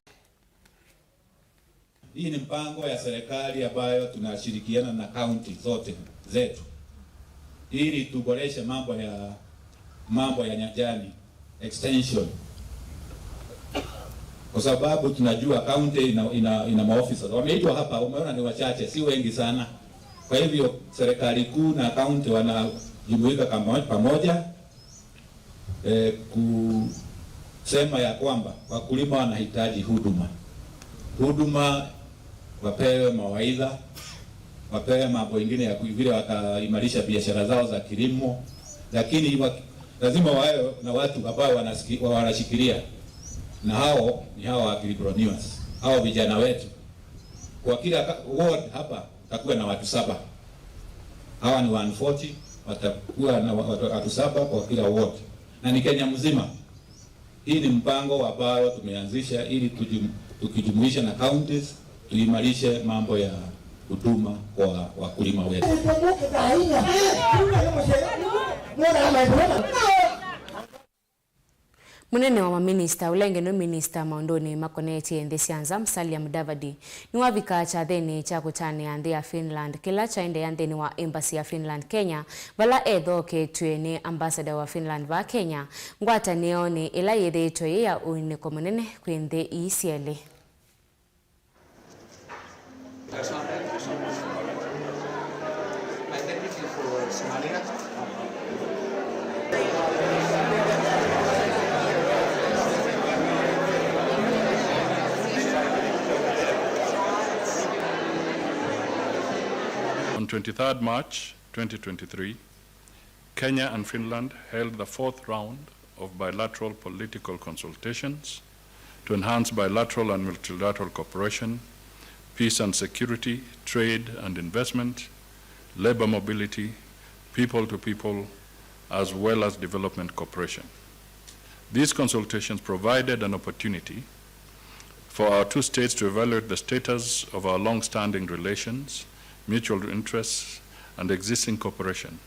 Hii ni mpango ya serikali ambayo tunashirikiana na kaunti zote zetu ili tuboreshe mambo ya, mambo ya nyanjani extension, kwa sababu tunajua kaunti ina, ina, ina maofisa wameitwa hapa, umeona ni wachache, si wengi sana. Kwa hivyo serikali kuu na kaunti wanajumuika kamo- pamoja, eh, kusema ya kwamba wakulima wanahitaji huduma, huduma, wapewe mawaidha, wapewe mambo ingine ya ku- vile wataimarisha biashara zao za kilimo, lakini wa- lazima wawe na watu ambao wanasiki- wanashikilia, na hao ni hao agripreneur's, hao vijana wetu. Kwa kila ka- ward hapa takuwa na watu saba. Hawa ni one forty, watakuwa na wa- watu, watu saba kwa kila ward, na ni Kenya mzima. Hii ni mpango ambao tumeanzisha ili tujum- tukijumuisha na counties, tuimarishe mambo ya huduma kwa wakulima wetu. Mũnene wa maminista, ũla ĩngĩ nĩ minista maũndũnĩ makonetye nthĩ sya nza, Musalia Mudavadi, nĩwavika kyathĩnĩ kya kũtanĩa nthĩ ya Finland, kĩla kyaendeea nthĩnĩ wa embassy ya Finland Kenya, vala ethooketw'e nĩ ambassador wa Finland vaa Kenya. Ngwatanĩo nĩ ĩla yĩthĩĩtwe yĩ ya ũinĩko mũnene kwĩ nthĩ ii syelĩ. On twenty-third March twenty twenty-three, Kenya and Finland held the fourth round of bilateral political consultations to enhance bilateral and multilateral cooperation, peace and security, trade and investment, labor mobility, people to people, as well as development cooperation. These consultations provided an opportunity for our two states to evaluate the status of our long-standing relations, mutual interests, and existing cooperation,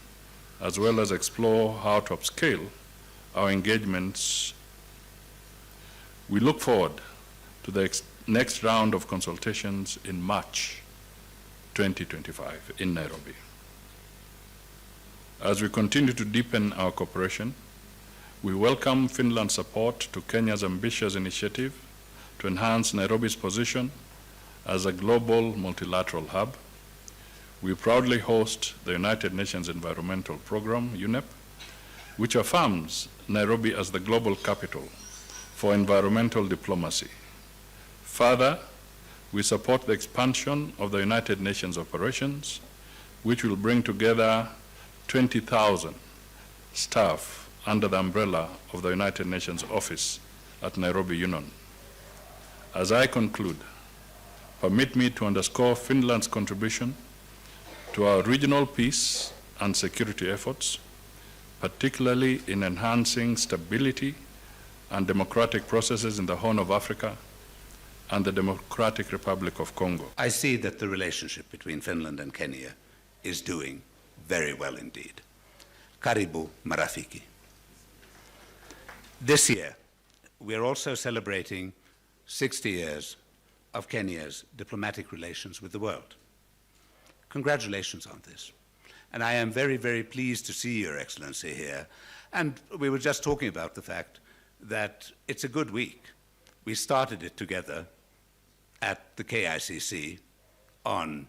as well as explore how to upscale our engagements. We look forward to the ex- next round of consultations in March twenty twenty-five in Nairobi. As we continue to deepen our cooperation, we welcome Finland's support to Kenya's ambitious initiative to enhance Nairobi's position as a global multilateral hub. We proudly host the United Nations Environmental Programme, UNEP, which affirms Nairobi as the global capital for environmental diplomacy. Further, we support the expansion of the United Nations operations, which will bring together twenty thousand staff under the umbrella of the United Nations Office at Nairobi, UNON. As I conclude, permit me to underscore Finland's contribution to our regional peace and security efforts, particularly in enhancing stability and democratic processes in the Horn of Africa and the Democratic Republic of Congo. I see that the relationship between Finland and Kenya is doing very well indeed. Karibu, marafiki. This year, we are also celebrating sixty years of Kenya's diplomatic relations with the world. Congratulations on this. And I am very, very pleased to see Your Excellency here. And we were just talking about the fact that it's a good week. We started it together at the K I C C on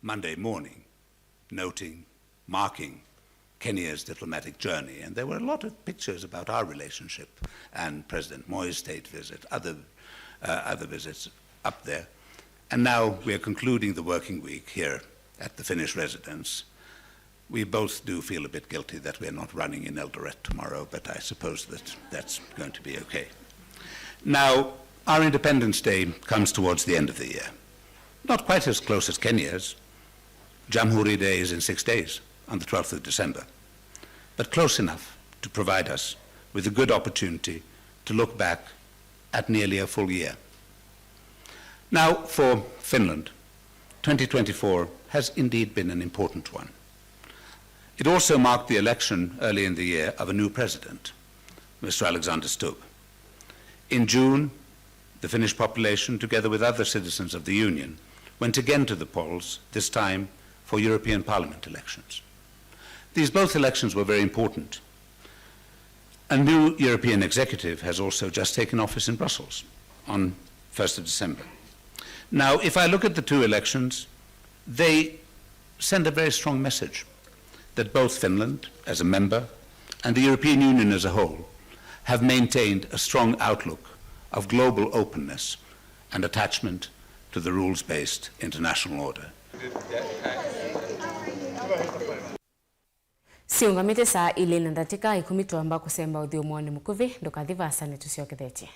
Monday morning, noting, marking Kenya's diplomatic journey. And there were a lot of pictures about our relationship and President Moi's state visit, other, uh, other visits up there. And now we are concluding the working week here at the Finnish residence. We both do feel a bit guilty that we're not running in Eldoret tomorrow, but I suppose that that's going to be okay. Now, our Independence Day comes towards the end of the year. Not quite as close as Kenya's. Jamhuri Day is in six days, on the twelfth of December, but close enough to provide us with a good opportunity to look back at nearly a full year. Now, for Finland, twenty twenty-four has indeed been an important one. It also marked the election early in the year of a new president, Mister Alexander Stubb. In June, the Finnish population, together with other citizens of the Union, went again to the polls, this time for European Parliament elections. These both elections were very important. A new European executive has also just taken office in Brussels on first of December. Now, if I look at the two elections, they send a very strong message that both Finland, as a member, and the European Union as a whole have maintained a strong outlook of global openness and attachment to the rules-based international order. Siũngamĩte saa ilĩ na ndatĩka ikũmi, twamba kũsemba ũthyũmũonĩ mũkuvĩ. Ndũkathi vaasa, nĩtũsyokethetye.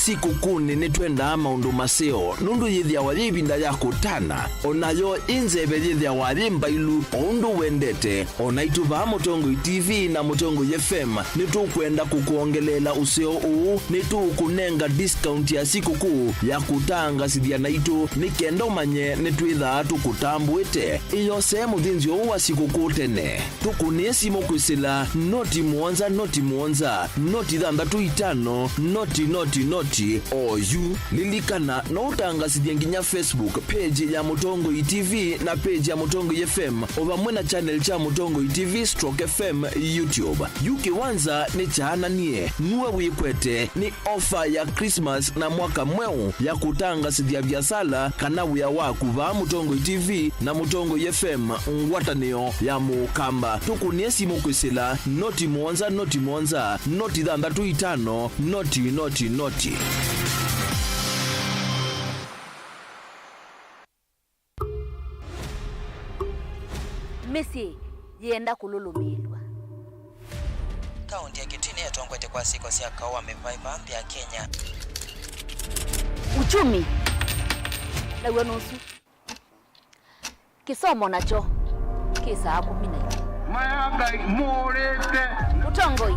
Sikũkũnĩ nĩtwendaa maũndũ maseo, nũndũ yĩthĩawa yĩ ĩvinda ya kũtana. O nayo ĩ nzeve yĩthĩawa yĩ mbailu, o ũndũ wendete. O naitũ vaa Mũtongoi T V na Mũtongoi F M nĩtũkwenda kũkwongeleela ũseo ũũ. Nĩtũũkũnenga discount ya sikũkũ ya kũtangasĩthya naitũ, nĩ kenda ũmanye nĩtwĩthaa tũkũtambũĩte. Ĩyosee mũthĩnzĩo ũũ wa sikũkũ tene. Tũkũnĩe simũ kwĩsĩla noti mũonza noti mũonza noti thanthatũ itano noti noti noti o yu. Lilikana, no ũtangasĩthye nginya Facebook page ya Mũtongoi T V na page ya Mũtongoi F M, o vamwe na channel kya Mũtongoi T V stroke F M YouTube. Yu kĩwanza nĩ kyaananie, nue wĩkwete, nĩ ofa ya Christmas na mwaka mweũ ya kũtangasĩthya viasala kana wĩa waku vaa Mũtongoi T V na Mũtongoi F M, ngwatanĩo ya Mũkamba. Tũkũnĩe simũ kwĩsĩla noti mũonza noti mũonza noti thanthatũ itano noti noti noti. Mĩsyĩ yĩenda kũlũlũmĩĩlw'a. Kaũntĩ ya Kitui nĩyo ĩtongoetye kwa syĩko sya kaũ wa mĩvaĩva nthĩ ya Kenya. Uchumi naw'o nũsu. Kĩsomo nakyo kĩ saa kũmi na ilĩ. Maya Ngai mũũrĩte. Ũtongoi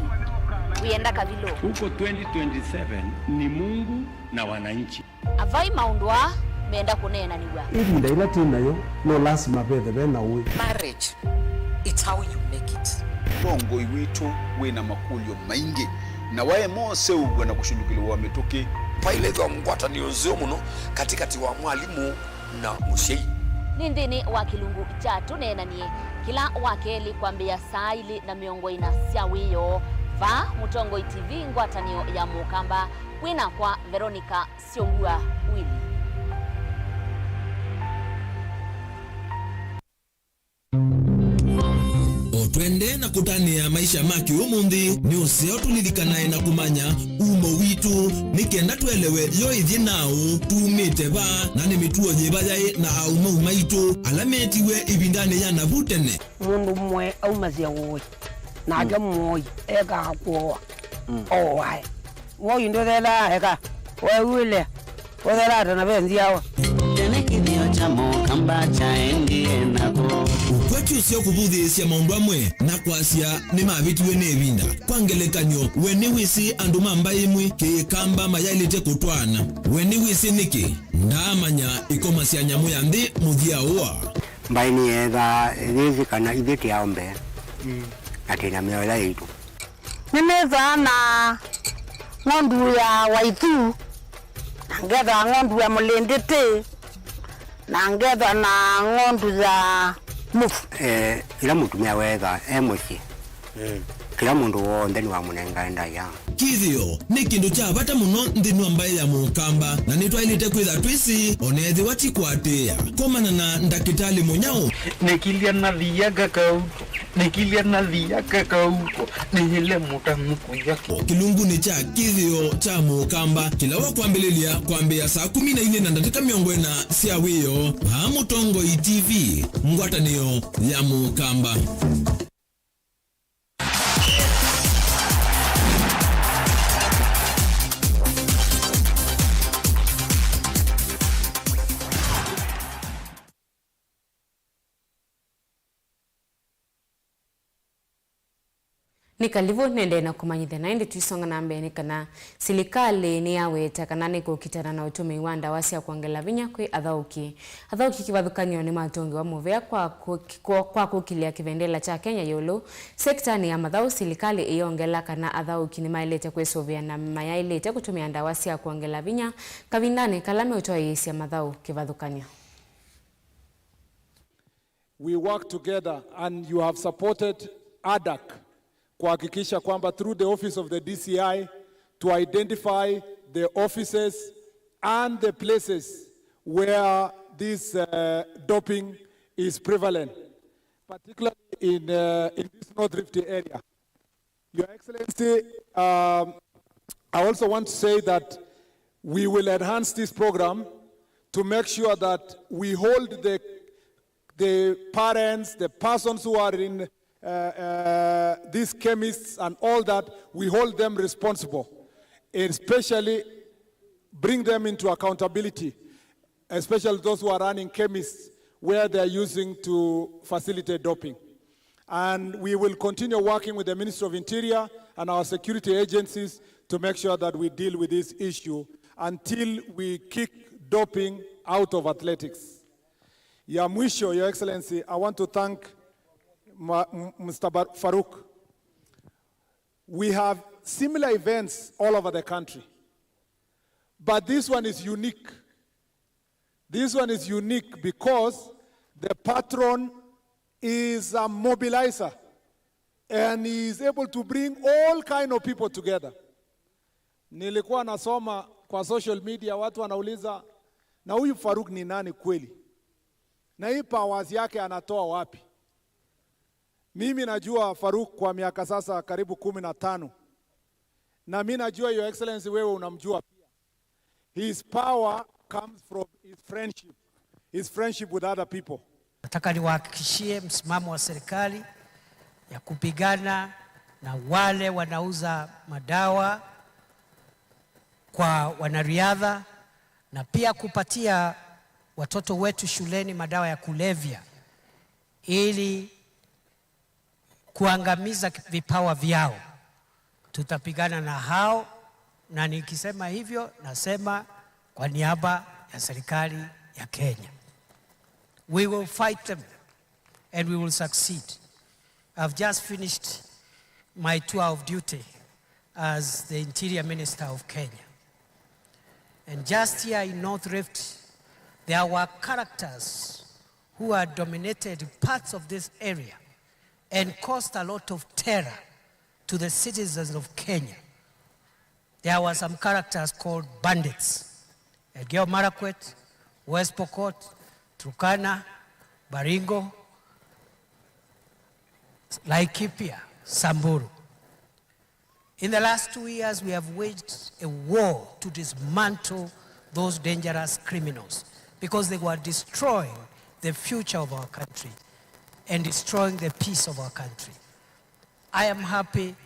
wĩenda kavilũ. Huko twenty twenty-seven ni Mungu na wananchi. Avai maũndũ aa menda kũneenanĩw'a. Ĩvinda yĩla twĩ nayo, no lasima vethe ve na ũĩ. Marriage, it's how you make it. Ũtongoi witũ wĩ na makũlyo maingĩ, na waema ũseũvw'a na kũshũlũkĩlĩw'a mĩtũkĩ. Vaĩle ĩthĩwa ngwatanĩo nzeo mũno katĩkatĩ wa mwalimũ na mũsyai. Nĩ nthĩnĩ wa kĩlungu kya Tũneenanie, kĩla wa kelĩ kwambĩĩa saa ilĩ na mĩongo ĩna sya wĩoo, vaa Mũtongoi T V, ngwatanĩo ya Mũkamba, kwĩ nakwa Veronica Syongua Willy. O twendee na kũtanĩa maisha ma kĩũmũnthĩ, nĩ ũseo tũlilikanae na kũmanya umo witũ, nĩ kenda twelewe yo ĩthyĩ naũ, tumĩte va, na nĩ mĩtuo yĩva yaĩ na aũmau maitũ ala meetiwe ĩvindanĩ ya navu tene. Mũndũ mũe aumasya ũĩ, nake mũoi ekaa kũoa, ooae. Woi ndũthelaa eka, weew'ĩle, ũthelaa ta na ve nzyawa. Tene kĩthĩo kya Mũkamba kyaendie nako. Ũkwati ũseo kũvũthĩĩsya maũndũ amwe na kwasya nĩmavĩtiwe nĩ ĩvinda. Kwa ngelekany'o, we nĩwĩsĩ andũ ma mbaĩ ĩmwe Kĩkamba mayaĩlĩte kũtwaana? We nĩwĩsĩ nĩkĩ? Ndaamanya ĩkoma sya nyamũ ya nthĩ mũthya ũa. Mbaĩ nĩyeethaa yĩsĩ kana ithyĩ tĩ ao mbee, na twĩ na mĩoyo yaitũ. Nĩnĩthaa na ng'ondu ya waithu, na ngethaa ng'ondu ya mũlĩndĩtĩ, na ngethaa na ng'ondu ya mũvu. Eh, ĩla mũtumĩa weethaa e mũsyĩ, kĩla mũndũ w'onthe nĩwamũnengae ndaĩa. Kĩthĩo nĩ kĩndũ kya vata mũno nthĩnĩ wa mbaĩ ya Mũkamba, na nĩtwaĩlĩte kwĩtha twĩsĩ, o na ethĩwa ti kũatĩĩa. Komana na Ndakĩtalĩ Mũnyao. Nĩkilya nathia ngakau. Nĩkilya na thia kekauko, nĩyĩle mũta mũkuya ki. Kĩlungunĩ kya kĩthĩo kya Mũkamba, kĩla wa kwambĩlĩlya kwambĩĩa saa kũmi na ilĩ na ndatĩka mĩongo ĩna sya wĩoo, vaa Mũtongoi T V, ngwatanĩo ya Mũkamba. Nĩ kalivũ, nĩendee na kũmanyĩthya, na ĩndĩ tũisonga na mbee, nĩ kana silikalĩ nĩyaweta kana nĩkũkitana na ũtũmĩi wa ndawa sya kwongela vinya kwĩ athaũki. Athaũki kĩvathũkany'o nĩmatũngĩwa mũvea kwa kũ-, kwa, kwa kũkilĩa kĩvendela kya Kenya ĩũlũ. Sektanĩ ya mathaũ, silikalĩ ĩyongela kana athaũki nĩmaĩlĩte kwĩsũvĩa na mayaĩlĩte kũtũmĩa ndawa sya kwongela vinya kavindanĩ kala meũtwaĩĩsya mathaũ kĩvathũkany'o. We work together and you have supported ADAC kuhakikisha kwamba through the office of the D C I to identify the offices and the places where this, uh, doping is prevalent, particularly in, uh, in this North Rift area. Your Excellency, um, I also want to say that we will enhance this program to make sure that we hold the, the parents, the persons who are in, uh, uh, these chemists and all that, we hold them responsible, especially bring them into accountability, especially those who are running chemists where they are using to facilitate doping. And we will continue working with the Ministry of Interior and our security agencies to make sure that we deal with this issue until we kick doping out of athletics. Ya mwisho, Your Excellency, I want to thank Ma-, M-, Mister Bar-, Farouk. We have similar events all over the country, but this one is unique. This one is unique because the patron is a mobilizer and he is able to bring all kind of people together. Nilikuwa nasoma kwa social media, watu wanauliza, "Na huyu Farouk ni nani kweli? Na hii powers yake anatoa wapi?" Mimi najua Farouk kwa miaka sasa karibu kumi na tano. Na mi najua, Your Excellency, wewe unamjua pia. His power comes from his friendship, his friendship with other people. Nataka niwahakikishie msimamo wa serikali ya kupigana na wale wanauza madawa kwa wanariadha na pia kupatia watoto wetu shuleni madawa ya kulevya ili kuangamiza vipawa vyao. Tutapigana na hao, na nikisema hivyo, nasema kwa niaba ya serikali ya Kenya. We will fight them and we will succeed. I've just finished my tour of duty as the Interior Minister of Kenya. And just here in North Rift, there were characters who had dominated parts of this area and caused a lot of terror to the citizens of Kenya. There were some characters called bandits. Elgeyo Marakwet, West Pokot, Turkana, Baringo, Laikipia, Samburu. In the last two years, we have waged a war to dismantle those dangerous criminals because they were destroying the future of our country and destroying the peace of our country. I am happy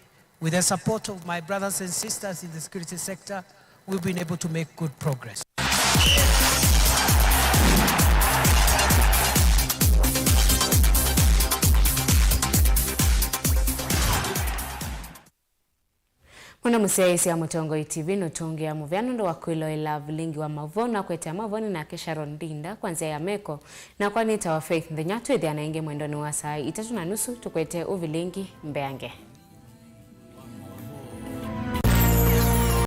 with the support of my brothers and sisters in the security sector, we've been able to make good progress. Mũno mũsyaĩĩsya wa Mũtongoi T V nũtũngĩa mũvea nũndũ wa kwĩloela vilingi wa maũvoo na kũetea maũvoonĩ nake Sharon Ndinda kwa nzĩa ya meko. Nakwa nĩtawa Faith Nthenya, twĩthĩana ĩngĩ mwendonĩ wa saa itatũ na nusu tũkwete ũvilingi mbeange.